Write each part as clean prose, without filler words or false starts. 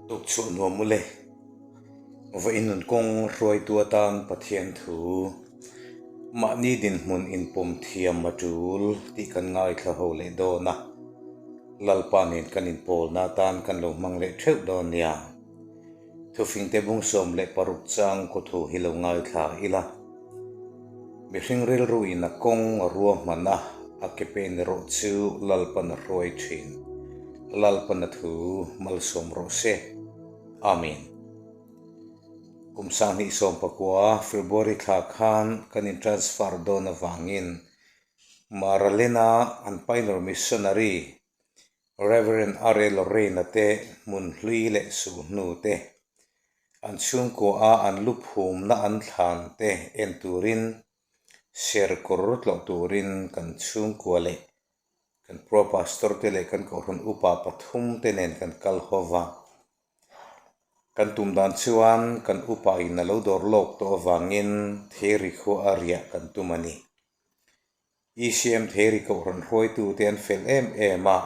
Tukchhuah nuam ule, vawiin nun kawng hruaitu atan Pathian thu mahni dinhmun inpawm thiam a tul tih kan ngaithla ho leh dawn a, Lalpa nen kan inpawlna atan kan lo hmang leh theuh dawn nia. Thufingte bung 16 chang kaw thu hi lo ngaithla ila. Mihring rilruin a kawng a ruahman a, a ke pen erawh chu Lalpan a hruai thin. Lalpan a thu malsawm rawh se. Amen. Kum 2019 February thla khan kan in transfer dawn avangin Maralena an Pioneer Missionary Rev. R. A. Lorraine-a te hmun hlui leh suhnu te, an chhungkua a an lu phumna an thlan te en turin serkawr tlawh turin kan chhungkua leh kan Pro Pastor te leh kan Kohhran Upa pathum te nen kan kal ho va. Kan tum dan chuan kan upa in a lo dawr lawk tawh avangin theiri khua a riah kan tum a ni. ECM Theiri Kohhran hruaitute an fel em em a,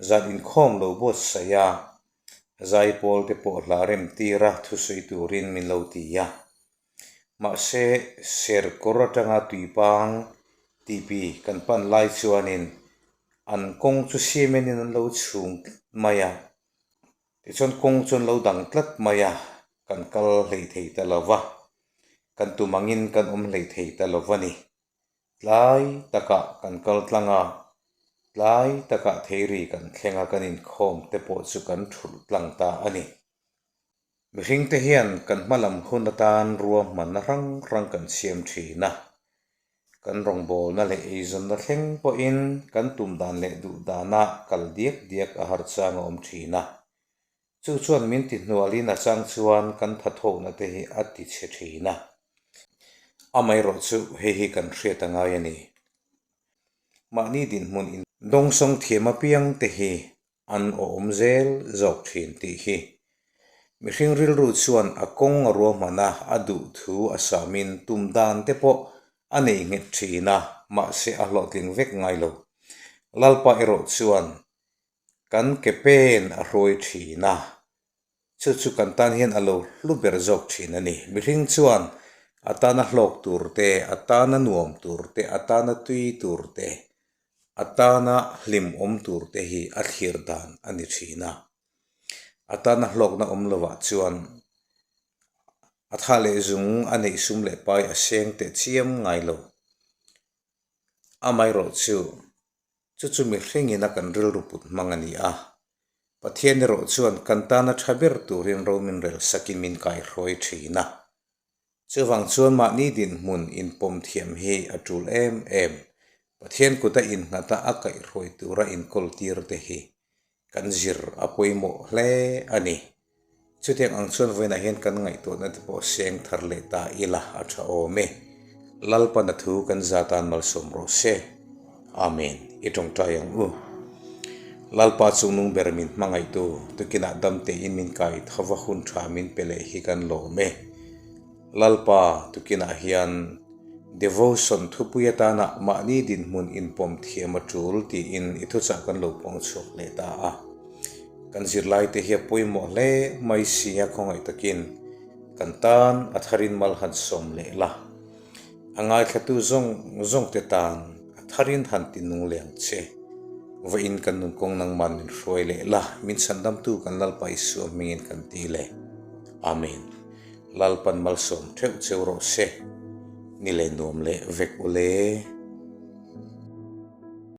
zan inkhawm lo buatsaih a, zaipawl te pawh hla rem tir a thusawi turin min lo ti a. Mahse, serkawr atanga tuipang tipi kan pan lai chuanin an kawng chu cement in an lo chhung tlat mai a, tichuan kawng chu an lo dang tlat mai a, kan kal hlei thei ta lo va, kan tum angin kan awm hlei thei ta lo va ni. Tlai takah kan kal tlang a, tlai takah theiri kan thleng a kan inkhawm te pawh chu kan thulh tlang ta a ni. Mihring te hian kan hma lam hun atan ruahmanna hrang hrang kan siam thin a, kan rawngbawlna leh eizawnna thleng pawhin kan tum dan leh duh dana kal diak diak a har chang a awm thin a. Chu chuan min ti hnualin a chang chuan kan thathawkna te hi a ti chhe thin a. Amaherawh chu hei hi kan hriat a ngai a ni. Mahni dinhmun in dawngsawng thiam apiang te hi an awm zel zawk thin tih hi. Mihring rilru chuan a kawng a ruahman a, a duh thu a samin tum dan te pawh a nei nghet thin a, mahse a hlawhtling vek ngai lo. Lalpa erawh chuan Kan ke pen a hruai thin a, chu chu kan tan hian a lo hlu ber zawk thin a ni. Mihring chuan a tana hlawk tur te, a tana nuam tur te, a tana tui tur te, a tana hlimawm tur te hi a thlir dan a ni thin a. A tana hlawkna awm lovah chuan a tha leh zung a neih sum leh pai a seng teh chiam ngai lo. Amaherawhchu. Chu chu mihringin a kan rilru put hmang a ni a. Pathian erawh chuan kan tana tha ber turin ro min rel sakin min kaihruai thin a. Chuvang chuan mahni dinhmun inpawm thiam hi a tul em em. Pathian kuta innghat a a kaihruai tura inkawl tir te hi kan zir a pawimawh hle a ni. Chutiang ang chuan vawiinah hian kan ngaihtuahna te pawh seng thar leh ta ila a tha awm e. Lalpana thu kan za tan malsawm rawh se. Amen. I tawngtai ang u. Lalpa chungnung ber min hmangaihtu, tukinah dam tein min kai thova hun tha min pe leh hi kan lawm e. Lalpa, tukinah hian devotion thupui atana mahni dinhmun inpawm thiam a tul tiin i thuchah kan lo puang chhuak leh ta a. Kan zirlaite hi a pawimawh hle mai si a khawngaih takin kan tan a tharin mal han sawm leh la. A ngaithlatu zawng zawngte tan a tharin han ti nung leh ang che. Vawiin kan nunkawng nangman min hruai leh la, min chhandamtu kan Lalpa Isua hmingin kan ti le. Amen. Lalpan malsawm theuh cheu rawh se. Ni leh nuam leh vek u le.